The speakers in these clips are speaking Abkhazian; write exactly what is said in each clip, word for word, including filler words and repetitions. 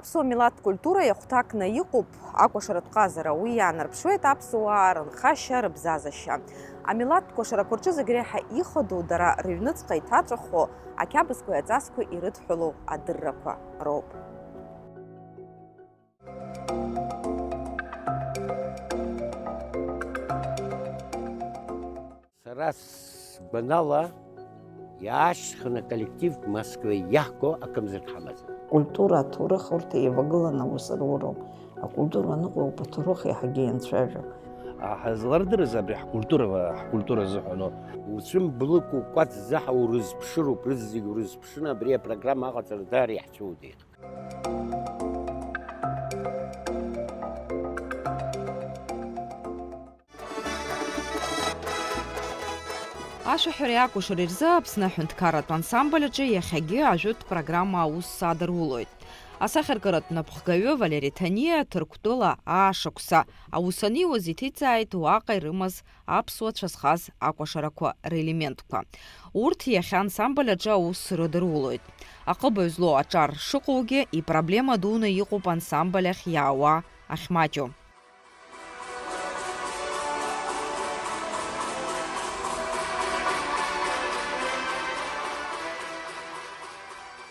Аԥсуа милаҭтә культура иахәҭакны иҟоуп акәашаратә ҟазара. Уи иаанарԥшуеит аԥсуаа рынхашьа, рыбзазашьа. Амилаҭтә кәашарақәа рҿы зегь реиҳа ихадоу, дара рыҩныҵҟа иҭаҵәахо ақьабзқәеи аҵасқәеи ирыдҳәалоу адыррақәа роуп. Сара сгәанала, иаашьҭхын аколлектив Москвеи иаҳго акымзарак ҳамазар. Культура, аҭоурых урҭ еивагыланы аус руроуп. Акультура аныҟоуп, аҭоурых иаҳагьы ианцәажәо. Ҳазлардырыз абри ҳкультура, ҳкультура зыҳәану? Уцәымблыкәу кәац заҳа урызԥшыроуп, рызегь урызԥшын, абри апрограмма аҟаҵара даара иаҳцәыуадаҩхеит. Ашәаҳәареи акәашареи рзы Аԥсны аҳәынҭқарратә ансамбль аҿы иахьагьы ажәытә программа аус адырулоит. Асахьаркыратә напхгаҩы Валери Ҭаниа Ҭырқәтәыла аашықәса аус аниуаз иҭиҵааит уаҟа ирымаз аԥсуа цәа зхаз акәашарақәа релементқәа. Урҭ иахьа ансамбль аҿы аус рыдырулоит. Аҟыбаҩ злоу аҿар шыҟоугьы, ипроблема дуны иҟоуп ансамбль ахь иаауа ахьмаҷу.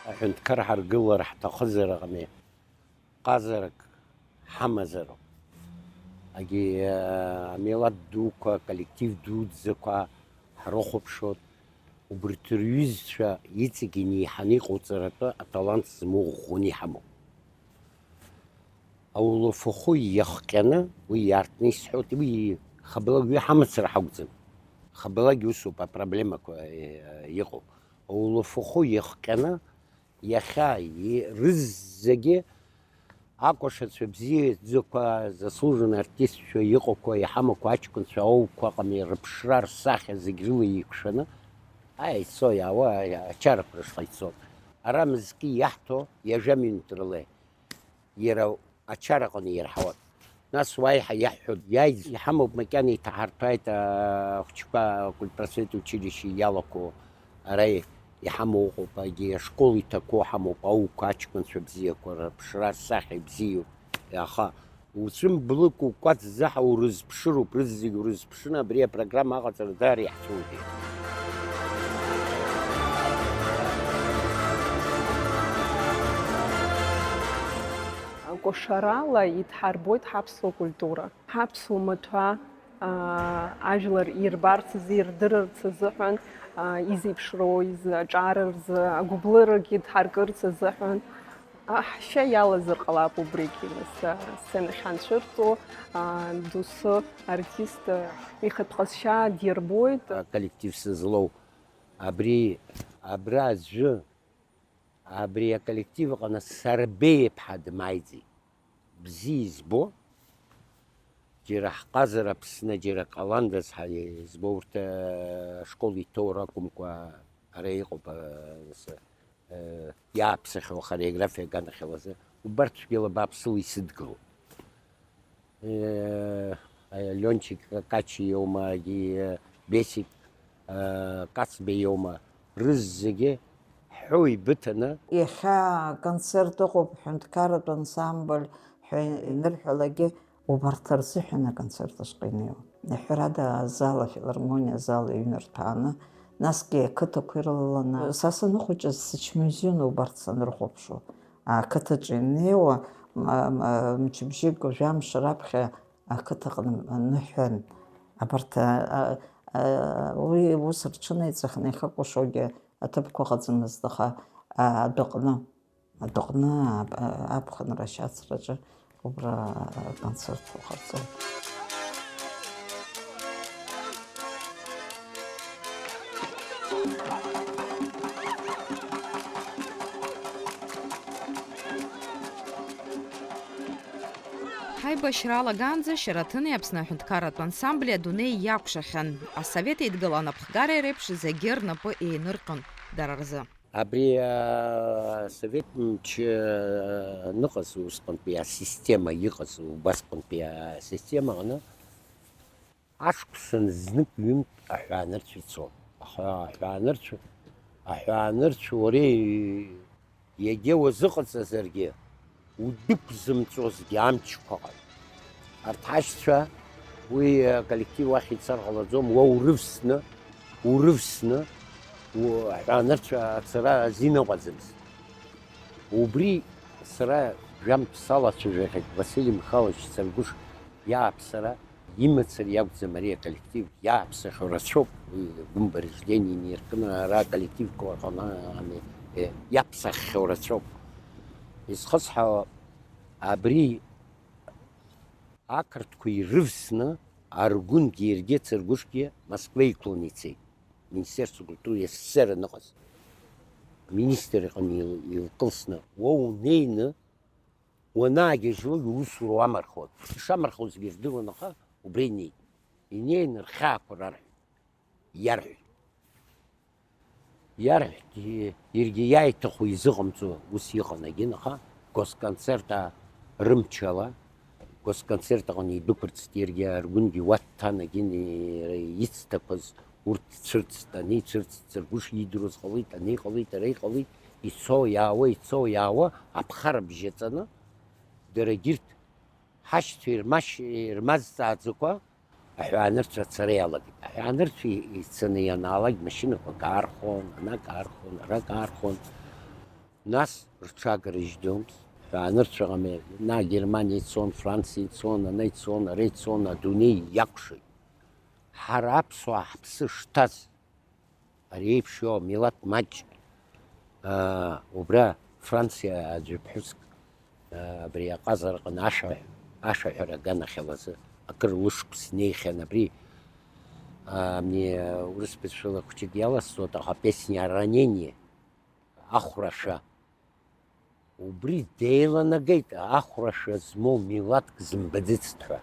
Аҳәынҭқар ҳаргылар ҳҭахызар аҟни, ҟазарак ҳамазароуп. Агьи, амилаҭ дуқәа, аколлектив дуӡӡақәа ҳрыхәаԥшуан. Убырҭ рҩызцәа иҵегь инеиҳаны иҟауҵаратәы аталант змоу ӷәӷәаны иҳамоуп. Аулафахәы иахҟьаны, уи иаартны исҳәоит, уи хабалак уи ҳамацара ҳакәӡам. Хабалакгьы усоуп апроблемақәа, э, иҟоу. Аулафахәы иахҟьаны, иахьа и-, рызегьы акәашацәа бзиаӡақәа, заслуженный артистцәа иҟақәа, иҳамақәа аҷкәынцәа, аууқәа ыҟами, рыԥшра, рсахьа зегь рыла еиқәшәаны, аи, ицо, иаауа ачарақәа рышҟа ицон. Ара мызкы иаҳҭо ҩажәа минуҭ рыла иара ачараҟны ирҳауан. Нас уа иаҳ-, иаҳҳәон, иааиз иҳамоуп, макьана иҭаҳартәааит, ахәыҷқәа акультпросвет училище иалақәоу, ара иҳамоу ыҟоуп, егьи ашкол иҭақәоу ҳамоуп, аууқәа аҷкәынцәа бзиақәа, рыԥшра, рсахьа ибзиоуп, аха уцәымблыкәу кәац заҳа урызԥшыроуп, рызегь урызԥшын, абри апрограмма аҟаҵара даара иаҳцәыуадаҩхеит. Акәашарала идҳарбоит ҳаԥсуа культура. Ҳаԥсуа маҭәа, аа, ажәлар ирбарц азы, ирдырырц азыҳәан, аа, изеиԥшроу, изы-, аҿар рзы, агәыблырагьы дҳаркырц азыҳәан, аа, ҳшьа иалазар ҟалап убригьы, нас, аа, сценахь анцәырҵуа, аа, доусы артист, аа, ихатә ҟазшьа дирбоит. Аколлектив сызлоу абри, абра аӡәы Абри аколлектив аҟны Сарбеи-иԥҳа дмааиӡеит. Бзиа избо, џьара ҳҟазара Аԥсны, џьара ҟаландаз ҳәа избо, урҭ, э, ашкол иҭоур акәымкәа, ара иҟоуп, э, с-, э, иааԥсахьоу ахореографиа аганахьала азы, убарҭ цәгьала бааԥсыла исыдгылоуп. Э, Лиончик Какачи иоума, егьи, э, Бесик, э, Кацбеи иоума, рызегьы ҳәоу ибыҭаны. Иахьа аконцерт ыҟоуп, ҳәынҭқарратә ансамбль ҳәа инырҳәалагьы, убарҭ рзыҳәан аконцерт ашҟа инеиуан. Ҳәарада, азал, афилармониа азал иҩны рҭааны, насгьы ақыҭақәа ирылаланы. Са саныхәыҷыз сычмазаҩын убарҭ санрыхәаԥшуа. Ақыҭаҿы инеиуа, м-, м-, мчыбжьык, жәамш раԥхьа ақыҭаҟны аныҳәан, абарҭ, а, а, а, уи ус рҽынеиҵахьан, иахьакәашогьы аҭыԥқәа ыҟаӡамызт, аха, а, адәаҟны, адәаҟны ап-, а, аԥхынра ашьацраҿы убра аконцертқәа ҟарҵон. Ҳаибашьра алагаанӡа Шьараҭыни Аԥсны аҳәынҭқарратә ансамбли адунеи иакәшахьан. Асовет Еидгыла анапхгареи реиԥш зегьы рнапы еинырҟьон дара рзы. Абри асовет мчы аныҟаз усҟантәи асистема иҟаз, убасҟантәи асистема аҟны ашықәсан знык-ҩынтә аҳәаанырцә ицон. Аха аҳәаанырцә, аҳәаанырцә уара иагьа уазыҟаҵазаргьы, удәықәзымҵозгьы амчқәа ҟалеит. Арҭ ҳашьцәа уи аколлектив уахь ицар ҟалаӡом, уа урывсны, урывсны, у-, аҳәаанырцә ацара азин ыҟаӡамызт. Убри сара жәантә салацәажәахьеит Василий Михайлович Царгәыш иааԥсара. Имацара иакәӡам ари аколлектив, иааԥсахьоу рацәоуп, уи гәымба рождение инаркны ара аколлективқәа рҟны ами, э, иаԥсаххьоу рацәоуп. Изхысҳәаауа, абри ақырҭқәа ирывсны Аргәынгьы иаргьы Царгәышгьы Москва иқәланы ицеит, Министерство культуры СССР аныҟаз, министр иҟны ил-, илкылсны, уа унеины, уанаагьежьлак иусура уамархуан. Ишамархозгьы ирдыруан, аха убра инеит. Инеины рхьаақәа рарҳәеит, иарҳәеит. Иарҳәт, и-, иаргьы иааиҭаху изыҟамҵо ус иҟан, егьын, аха госконцерт рымчала, госконцерт аҟны идәықәырҵт иаргьы, Аргәынгьы уа дҭан, егьын, и-, ицҭақәаз урҭ цәырҵт, анеицәырҵт, Царгәыш иидыруаз ҟалеит, анеиҟалеит, ара иҟалеит, ицо, иаауа, ицо, иаауа, аԥхара бжьаҵаны, дара егьырҭ ҳашьцәа ирмашь-, ирмазҵааӡакәа аҳәаанырцә ацара иалагеит. Аҳәаанырцә и-, ицаны ианаалак, машьынақәак аархон, анак аархон, арак аархон. Нас рҽагарыжьӡомызт. Аҳәаанырцә ыҟами, ана Германиа ицон, Франциа ицон, ана ицон, ара ицон, адунеи иакәшеит. Ҳара аԥсуаа ҳаԥсы шҭаз, ари еиԥш иоуа милаҭ маҷ, аа, убра Франциа аӡәы ԥҳәыск, аа, абри аҟазара аҟны ашәа-, ашәаҳәара аганахьала азы акыр лышықәс неихьан абри, аа, абни, урыс бызшәала хәҷык иаласҵоит, аха песня о ранении, ахәрашәа. Убри деиланагеит ахәрашәа змоу милаҭк зымбаӡацт ҳәа.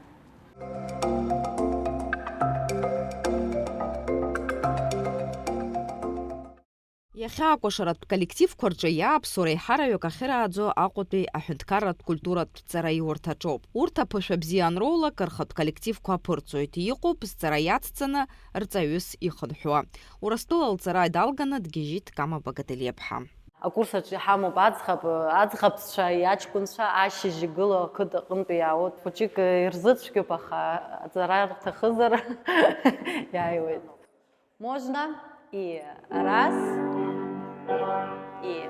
Иахьа акәашаратә коллективқәа рҿы иааԥсоу реиҳараҩык ахьырааӡо Аҟәатәи аҳәынҭқарратә культуратә ҵараиурҭаҿоуп. Урҭ аԥышәа бзиа анроулак, рхатә коллективқәа аԥырҵоит. Иҟоуп зҵара иацҵаны, рҵаҩыс ихынҳәуа. Урыстәыла лҵара далганы дгьежьит Кама Багадалиаԥҳа. Акурс аҿы иҳамоуп аӡӷаб, аӡӷабцәа, аҷкәынцәа ашьыжь игылоу ақыҭа аҟынтәи иаауеит. Хәыҷык ирзыцәгьоуп, аха аҵара рҭахызар иааиуеит. Можно? И раз, и,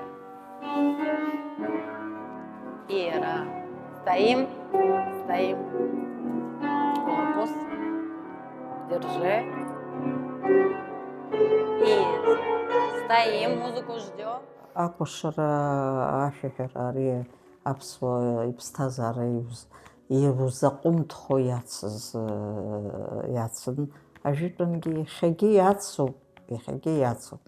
и раз. Стоим, стоим. Корпус. Держи. И стоим, музыку ждём. Акәашара ашәаҳәара ари аԥсуа иԥсҭазаара иус-, иузаҟәымҭхо иацыз, иацын. Ажәытәангьы иахьагьы иацуп, иахьагьы иацуп.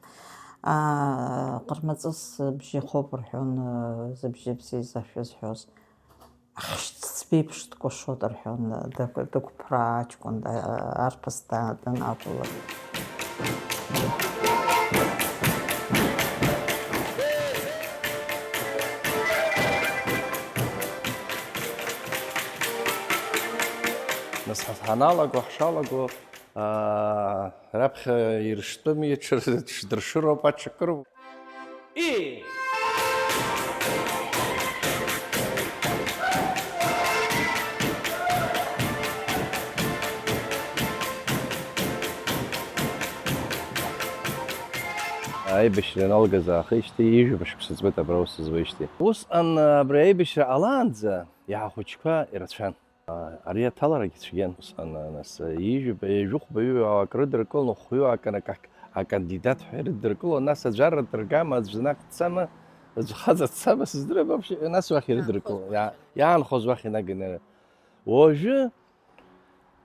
Аа, ҟармаҵыс бжьахоуп рҳәон, зыбжьы бзиаз ашәа зҳәоз. Ахьшьцбеиԥш дкәашоит рҳәон, дыгә-, дыгәԥраа аҷкәын, а-, арԥыс да-, данакәлак. Нас ҳа-, ҳаналаго, ҳшалаго, аа, раԥхьа ирштәым, иҽыр-, ҽдыршыроуп аҽакыр. И! Аибашьра ианалгаз аахижьҭеи ҩажәа шықәса ҵуеит абра аус зуеижьҭеи. Усҟан абри аибашьра ҟалаанӡа иаҳа ахәыҷқәа ирацәан. Ари аҭаларагьы цәгьан усҟан, нас, ҩажәа, ҩажәихәба ҩыуаак рыдыркылон, хәҩык акан-, акандидат ҳәа ирыдыркылон, нас аӡәыр рыдыргама, аӡә наҟ дцама, аӡә хаҵа дцама, сыздырам вообще, нас уахь ирыдыркылон, иаа-, иаанхоз уахь инаганы. Уажәы,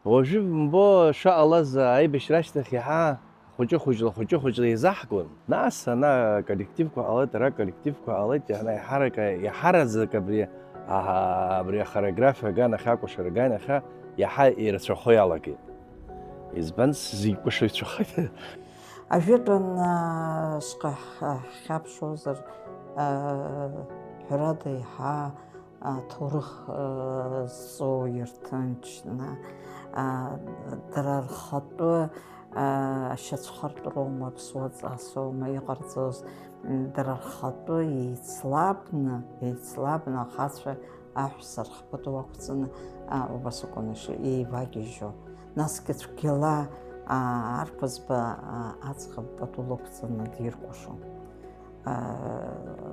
уажәы бымбо шаҟалаз аибашьра ашьҭахь иаҳа хәыҷы-хәыҷла, хәыҷы-хәыҷла еизаҳгон. Нас ана аколлективқәа ҟалеит, ара аколлективқәа ҟалеит, иаҳа-, иаҳарак-, иаҳараӡак абри, аҳа-, абри ахореографиа аганахьа, акәашара аганахьа иаҳа ирацәахо иалагеит. Избан, зегь кәашаҩцәахеит. Ажәытәан, аа, шаҟа ҳ-, ҳхьаԥшуазар, аа, ҳәарада, еиҳа, аа, ҭоурых, аа, зҵоу ирҭынчны, аа, дара рхатәы, аа, ашьацәхартәроума, аԥсуа ҵасоума иҟарҵоз, м, дара рхатәы еицлабны, еицлабны ахацәа аҳәса рхатәы уақәҵаны, а, убас акәын иши-, еивагьежьуа. Насгьы цәгьала, а, арԥызба, а, аӡӷаб пату лықәҵаны диркәашон. А,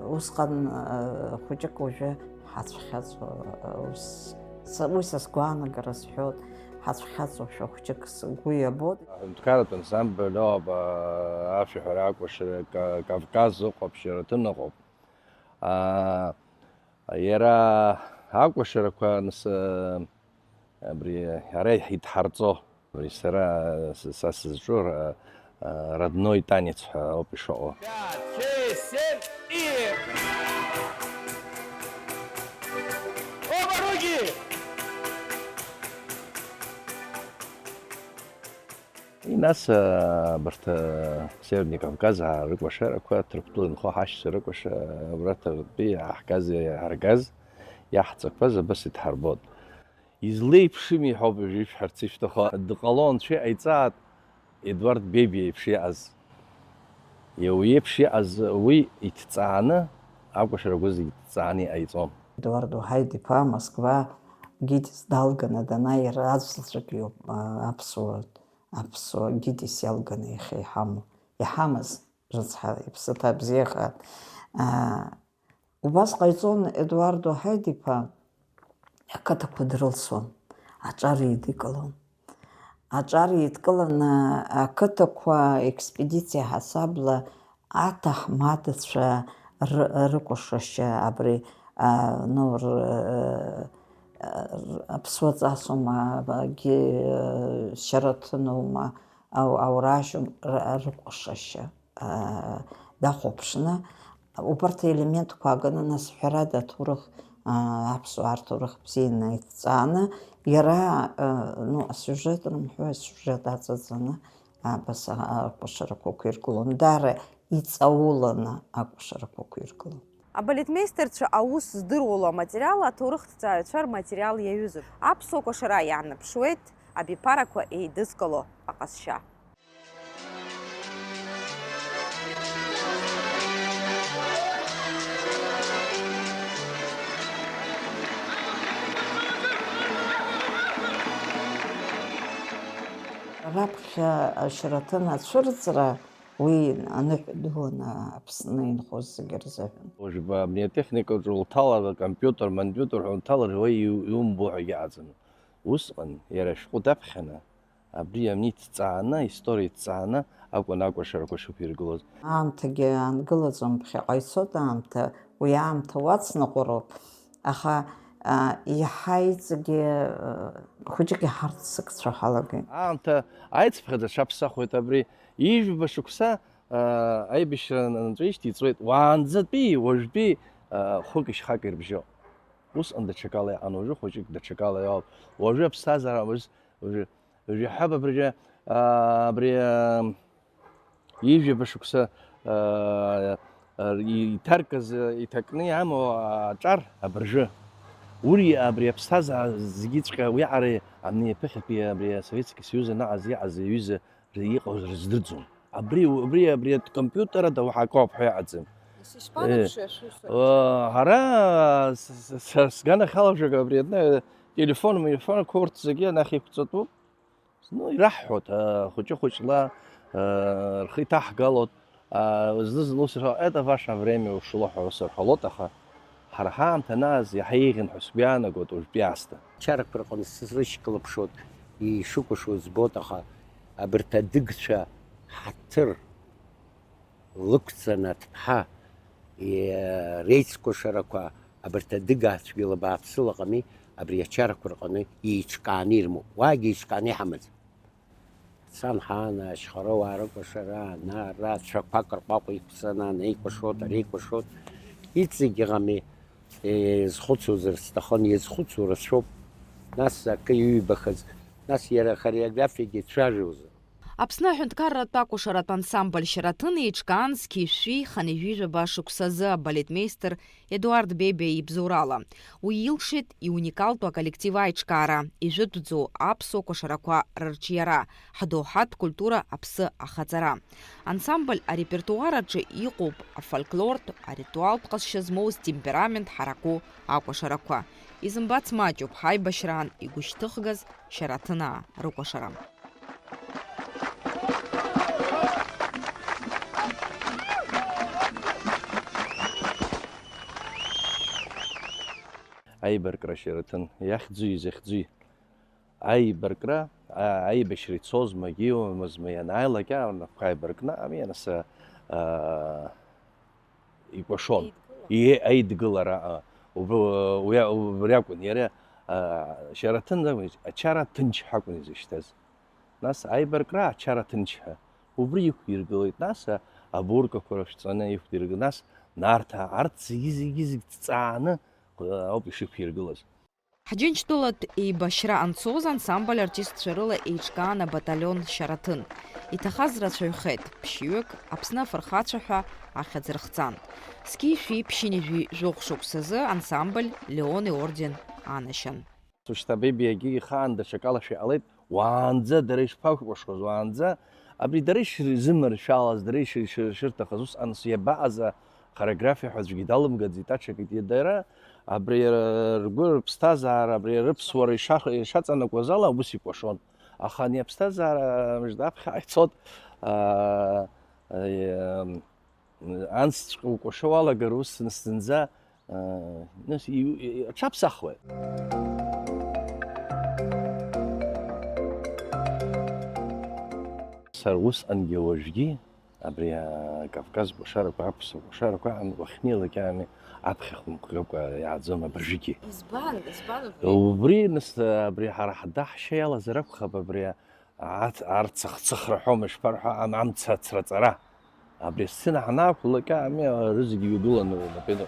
усҟан, а, хәыҷык уажәы ҳацәхьаҵуа, а, ус, са, уи са сгәаанагара сҳәоит, ҳацәхьаҵуашәа хәыҷык сгәы иабоит. Аҳәынҭқарратә ансамбль ауп, а, ашәаҳәара акәашара, Ка-, Кавказ ыҟоуп, Шьараҭын ыҟоуп. А, Иара акәашарақәа, нас, абри ара иҳарҵо, абри сара, са сызҿу ра-, родной танец ҳәа ауп ишыҟоу. Пять, шесть, семь и... Оба руки! Нас, а, абарҭ, а, Северный Кавказ, а, рыкәашарақәа, Ҭырқәтәыла инхо ҳашьцәа рыкәаша, убраҭатәи иаҳгаз, иаҳаргаз, иаҳҵақәаз абас идҳарбон. Излеиԥшыми ҳәа ауп уажәы ишәҳәарц ишәҭаху. Дҟалон, анцәа иҟаиҵааит, Едуард Бебиа иеиԥш иҟаз. Уи еиԥш иҟаз уи иҭҵааны, акәашарақәа зегьы иҭҵааны иҟаиҵон. Едуард Уаҳаид-иԥа Москва гидс далганы данааи, иара аӡә заҵәык иоуп, а, аԥсуа, аԥсуа гидс иалганы иахьа иҳамоу, иҳамаз рыцҳа, иԥсы ҭабзиахааит. А, убас ҟаиҵон Едуард Уаҳаид-иԥа, ақыҭақәа дрылсуан, аҿар еидикылон. Аҿар еидкыланы ақыҭақәа експедициа ҳасабла аҭаҳмадацәа ры-, рыкәашашьа абри, а, ну, р-, а, аԥсуа ҵасоума, агьи, а, Шьараҭыноума, ау-, ауражьума р-, рыкәашашьа, а, дахәаԥшны, убарҭ аелементқәа аганы, нас, ҳәарада, аҭоурых, а, аԥсуаа рҭоурых бзианы иҭҵааны, иара, а, ну, асиужет рымҳәои, асиужет аҵаҵаны, абас, а, акәашарақәа ықәиргылон. Даара иҵауланы акәашарақәа ықәиргылон. Абалетмеистерцәа аус здыруало аматериал аҭоурыхҭҵааҩцәа рматериал иаҩызоуп. Аԥсуа кәашара иаанаԥшуеит абиԥарақәа еидызкыло аҟазшьа. Раԥхьа ашьараҭын ацәырҵра, уи аныҳәа ду ан-, Аԥсны инхоз зегьы рзыҳәан. Уажәы абни атехникаҿы улҭалар, акомпиутер, мампиутер ҳәа унҭалар, уи иу-, иумбо ҳәагьы ыҟаӡам. Усҟан иара ашәҟәы даԥхьаны, абри амни ҭҵааны, аисториа ҭҵааны акәын акәашарақәа шықәиргылоз. Аамҭагьы аангылаӡом, ԥхьаҟа ицоит аамҭа, уи аамҭа уацныҟәароуп, аха, а, иаҳа иҵегьы, а, хәыҷык иҳарццакцәо ҳалагеит. Аамҭа аицыԥхьаӡа аҽаԥсахуеит, абри ижәба шықәса, а, аибашьра нҵәеижьҭеи иҵуеит, уаанӡатәи, уажәтәи, а, хәык-шьхак ирыбжьоуп. Усҟан даҽакала иҟан, уажәы хәыҷык даҽакала иоуп. Уажәы аԥсҭазаара, уажә-, уажәы, уажәы иаҳҳәап, абыржәы, аа, абри, аа, ҩажәаба шықәса, аа, ар-, и-, иҭаркыз, иҭакны иамоу аҿар абыржәы. Уи абри аԥсҭазаара зегьыҵәҟьа уиаҟара ани аԥыхьатәи абри Асоветски Союз анаҟаз иҟаз аҩыза иҟаз рыздырӡом. Абри, убри, абри акомпиутер адоуҳа акоуп ҳәа иҟаӡам. Ишԥанаԥши, э, ашәышәырҿиара? Ҳара, с-, с-, с-, сганахьала абри адна, телефон, телефонқәа урҭ зегьы анахь иқәҵатәуп. Ну, ираҳҳәоит, а, хәыҷы-хәыҷла, а, рхы иҭаҳгалоит. А, зны-зынла ус ирҳәо, это ваше время ушло ҳәа ус рҳәалоит, аха ҳара ҳаамҭа анааз иаҳа еиӷьын ҳәа сгәы иаанагоит уажәтәи аасҭа. Чарақәа рҟны срышьклаԥшуеит, ишыкәашо збоит, аха абарҭ адыгцәа ҳаҭыр лықәҵаны аҭыԥҳа, е, реицкәашарақәа, абарҭ адыгацәгьала бааԥсыла ыҟами, абри ачарақәа рҟны еиҿкааны ирымоуп. Уаагьы еиҿкааны иҳамаӡам. Сан ҳаана ашьхаруаа рыкәашара, ана, ара, цәақәак рҟәаҟәа иқәҵаны, ана еикәашоит, ара еикәашоит. Иҵегь ыҟами, е, иазхәыцуазар сҭахын, иазхәыцуа рацәоуп. Нас акы иҩбахаз, нас иара ахореографиагьы цәажәозар. Аԥсны аҳәынҭқарратә акәашаратә ансамбль Шьараҭын еиҿкаан зқьи жәшәи хынҩажәи жәаба шықәсазы абалетмеистер Едуард Бебиа ибзоурала. Уи илшеит иуникалтәу аколлектив аиҿкаара, ижәытәӡоу аԥсуа кәашарақәа рырҿиара, ҳдоуҳатә культура аԥсы ахаҵара. Ансамбль арепертуар аҿы иҟоуп афольклортә, аритуалтә ҟазшьа змоу зтемперамент ҳараку акәашарақәа. Изымбац маҷуп ҳаибашьраан игәышьҭыхгаз Шьараҭынаа рыкәашара. Аибаркра Шьараҭын, иахьӡуи изахьӡуи? Аибаркра, а, аибашьра ицозма, егьиуамызма, ианааилак, анапқәа ааибаркны, ами, анаса, а, икәашон. Еидгыла. Е-, аидгылара, а, уб-, уи, убри акәын, иара, а, Шьараҭын акәын, ачара ҭынч ҳәа акәын изышьҭаз. Нас аибаркра, ачара ҭынч ҳәа. Убри иқәиргылеит, нас, а, абуркақәа рышәҵаны иқәиргылеит, нас Нарҭаа, арҭ зегьы, зегьы, зегь ҭҵааны, а, ауп ишықәиргылаз. Ҳџьынџьтәылатә еибашьра анцоз ансамбль артистцәа рыла еиҿкаан абаталион Шьараҭын. Иҭахаз рацәаҩхеит, ԥшьҩык, Аԥсны афырхацәа ҳәа ахьӡ рыхҵан. Зқьи жәшәи ԥшьынҩажәи жәохә шықәсазы ансамбль Леон иорден анашьан. Сушьҭа Бебиагьы ихаан даҽакалашәа иҟалеит, уаанӡа дара ишԥакәашоз, уаанӡа абри дара ишырзыманшәалаз, дара ишыр-, ишыр-, ишырҭахыз, усҟан иабаҟаз, хореографиа ҳәа аӡәгьы далымгаӡеит, аҽакит дара, абри р-, ргәы рыԥсҭазаара, абри рыԥсуара иша-, ишаҵанакуаз ала ус икәашон. Аха ани аԥсҭазаара мыжда аԥхьа ицот, аа, е-, ансҵәҟьа укәашо уалагар, ус зынӡа, аа, нас и-, и-, аҽаԥсахуеит. Сара усҟангьы уажәгьы Абри, а, Кавказ кәашарақәа, аԥсуа кәашарақәа, ам, уахьнеилак ами, аԥхьа хәымҟьакәа иааӡом абыржәгьы. Избан, избан убри? Убри, нас, абри ҳара ҳдаҳшьа иалазар акәхап, абри, а, ац-, арцых-цыхра ҳәома, ишԥарҳәа, ам-, амца ацраҵара. Абри асцена ҳанаақәлак ами, а, рызегьы ҩагыланы рнапы иану.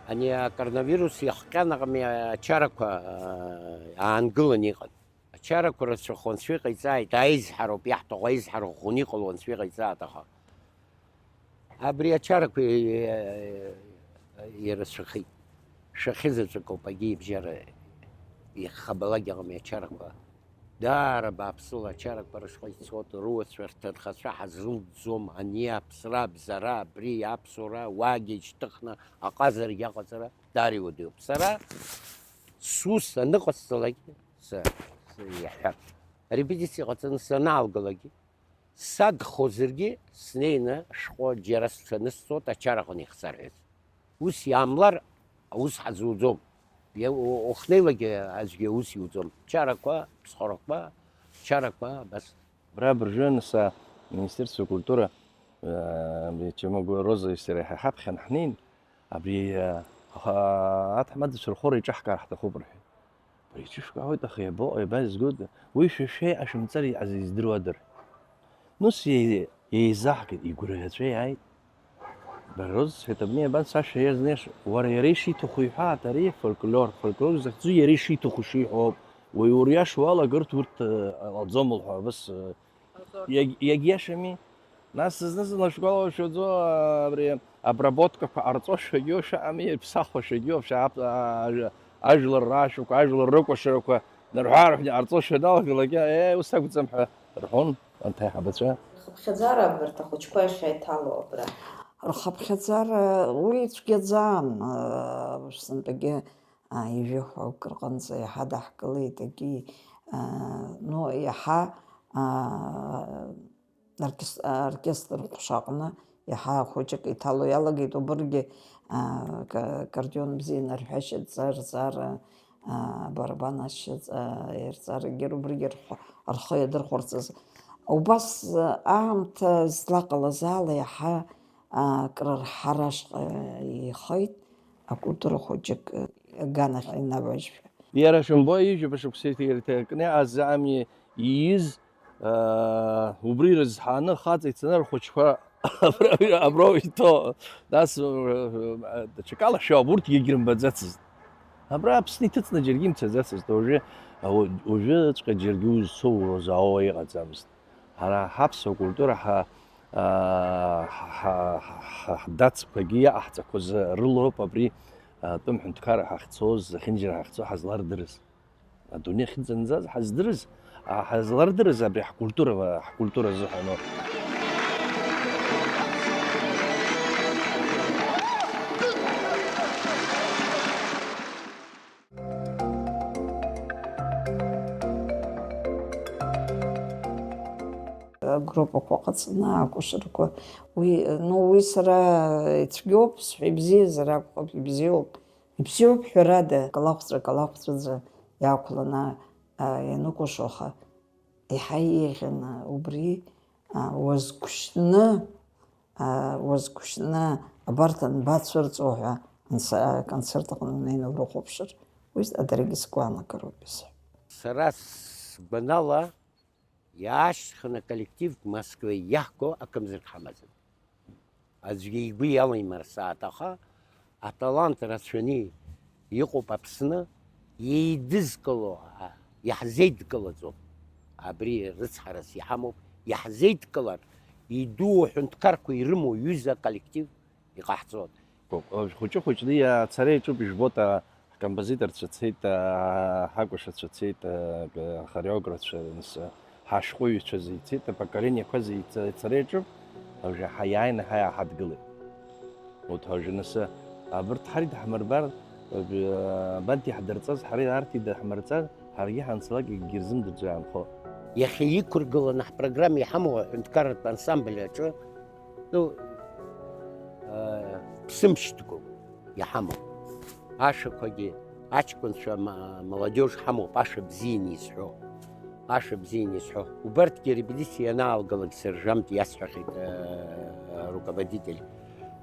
Ани акоронавирус иахҟьан аҟами ачарақәа, аа, аангыланы иҟан. Ачарақәа рацәахон, анцәа иҟаиҵааит, аизҳароуп иаҳҭаху, аизҳара ӷәӷәаны иҟало анцәа иҟаиҵааит, аха абри ачарақәа, е-, е-, ирацәахеит. Шәахьы заҵәык ауп агьи ибжьара ихабалак иҟами ачарақәа. Даара бааԥсыла ачарақәа рышҟа ицот, руацәа, рҭынхацәа ҳазрылҵӡом, ани аԥсра, абзара, абри аԥсуара, уаагьы ишьҭыхны аҟазарагьы аҟаҵара даара иуадаҩуп. Сара сус аныҟасҵалак, са, са иаҳәап, арепетициа ҟаҵаны санаалгалак, сагхозаргьы, снеины ашәҟәы џьара сҽанысҵоит, ачараҟны ихсарҳәыз. Ус иаамлар, аус ҳазуӡом. Иа-, у-, ухнеилагьы аӡәгьы аус иуӡом. Чарақәа, ԥсхарақәа, чарақәа, абас. Абра абыржәы анса Министерство культуры, э, абри Чамагәа Роза сареи ҳа ҳаԥхьан ҳнеин, абри, э, ҳа-, аҭаҳмадацәа рхәыра иҿаҳкаар ҳҭахуп рҳәеит. Бара иҿышәкаауеит, аха иабо-, иабазгода? Уи шәа-, шәеиҟашәымҵар иҟаз издыруада? Нас иеи-, еизаҳгеит, игәырӷьаҵәа иааит. Бара рус, сҳәеит, абни абан сашәа иазнеиша, уара иара ишиҭаху иҳәаат, ари фольклор, фольклор захьӡу иара ишиҭаху шиҳәо ауп. Уаҩ уриашо уалагарц урҭ, э, ҟалӡом лҳәо, абас, э, иаг-, иагьиашами? Нас зны-зынла шәгәалашәаӡо, абри обработкақәа ҟарҵошәагьы шәаами, иԥсахуашәагьы шәа-, ап-, ажәа-, ажәлар раашәақәа, ажәлар рыкәашарақәа нарҳәы-аарҳәны иҟарҵошәа далгалак, е, ус акәӡам ҳәа рҳәон анҭ аиҳабацәа. Рхыԥхьаӡара абарҭ ахәыҷқәа иахьа иҭало абра. Рхыԥхьаӡара уи цәгьаӡам, а, сынтәагьы, а, ижәыҳәа акыр ҟынӡа иаҳа даҳкылеит, егьи, а, ну, иаҳа, а, Оркес-, аоркестр ҟәшаҟны иаҳа хәыҷык иҭало иалагеит, убыргьы, аа, ка-, аккордеон бзиа нарҳәашьа, ҵар-, ҵара, аа, абарабан ашьа, ҵа-, ирҵарагьы убригьы рхы, рхы иадырхәарц азы. Убас, аамҭа злаҟалаз ала иаҳа, аа, акрырҳара ашҟа ихеит, акультура хәыҷык аганахь инаважьшәа. Иара шәымбои, ҩажәа шықәса ирҭакны азы ами ииз, аа, убри рызҳаны хаҵа ицаны рхәыҷқәа Абра, абра уи ҭо. Нас, э, э, даҽакала шәоуп, урҭгьы егьрымбаӡацызт. Абра Аԥсны иҭыҵны џьаргьы имцаӡацызт. Уажәы, ау-, уажәыҵәҟьа џьаргьы узцоу уразаауа иҟаӡамызт. Ҳара ҳаԥсуа культура ҳа, аа, ҳа, ҳа, ҳа, ҳдацқәагьы иаҟаҳҵақәаз рылоуп абри, атәым ҳәынҭқарра ҳахьцоз, зехьынџьара ҳахьцо ҳазлардырыз. Адунеи ахьынӡанӡаз ҳаздырыз, а, ҳазлардырыз абри ҳкультура, ҳкультура азыҳәаноуп. Агруппақәа ҟаҵаны акәашарақәа, уи, ну, уи сара ицәгьоуп, сҳәа ибзиазар акәхап, ибзиоуп. Ибзиоуп, ҳәарада, калахәҵәа, калахәҵәаӡа иаақәланы, а, ианыкәашо, аха еиҳа еиӷьын, а, убри, а, уазгәышьны, а, уазгәышьны абарҭ анбацәырҵуа ҳәа анс-, аконцерт аҟны унеины урыхәаԥшыр, уи даргьы сгәаанагароуп исҳәо. Сара сгәанала, иаашьҭхын аколлектив Москвеи иаҳго акымзарак ҳамаӡам. Аӡәгьы игәы иалаимырсааит, аха аталант рацәаны иҟоуп Аԥсны, еидызкыло, а, иаҳзеидкылаӡом. Абри рыцҳарас иҳамоуп, иаҳзеидкылар, идуу аҳәынҭқарқәа ирымоу ҩыза аколлектив иҟаҳҵон. Хәыҷы-хәыҷны иацара иаҿуп, ижәбоит, а, ҳкомпозиторцәа цеит, а, ҳакәашацәа цеит, а, ахореографцәа, нас, ҳашәҟәыҩҩцәа зегь цеит, апоколениақәа зегь ца-, цара иаҿуп, уажәы ҳа-, иааины ҳа-, ҳадгылеит. Урҭ уажәы нас, абарҭ ҳара идаҳмырбар, уажәы, абанҭ иаҳдырҵаз, ҳара арҭ идаҳмырҵар, ҳаргьы ҳанцалак егьырзымдырӡо иаанхо. Иахьа иқәыргыланы ҳпрограмма иҳамоу аҳәынҭқарратә ансамбль аҿы, ну, э, ԥсымшьҭгоуп иҳамоу. Ашәақәагьы, аҷкәынцәа, ма-, молодежь ҳамоуп, аша бзианы изҳәо. Аша бзианы изҳәо. Убарҭгьы арепетициа ианаалгалак сержант иасҳәахьеит, э, руководитель.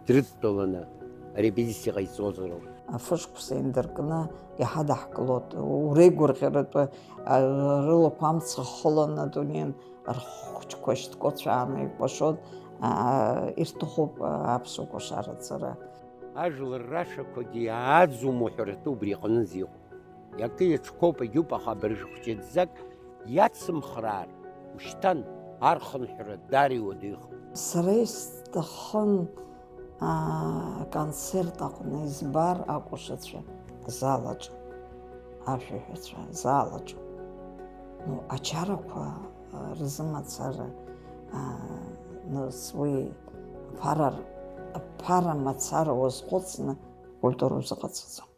Дрыдтәаланы арепетициа ҟаиҵозароуп. Афышқәса еиндыркны иҳадаҳкылоит. Уреигәырӷьаратәы, а, рылақәа амца хыланы адунеи рхәыҷқәа шьҭкәацәааны икәашоит, аа, ирҭахуп, аа, аԥсуа кәашара аҵара. Ажәлар рашәақәагьы иааӡом уҳәаратәы убри аҟынӡа иҟоуп. Иакы иаҽқәоуп, агьуп, аха абыржәы хәҷыӡӡак иацымхраар, ушьҭан архынҳәра даара иуадаҩхоит. Сара исҭахын, аа, аконцерт аҟны избар акәашацәа азал аҿы, ашәаҳәацәа азал аҿы. Ну, ачарақәа, а, рзымацара, а, нас уи аԥара, аԥара мацара уазхәыцны культура узыҟаҵаӡом.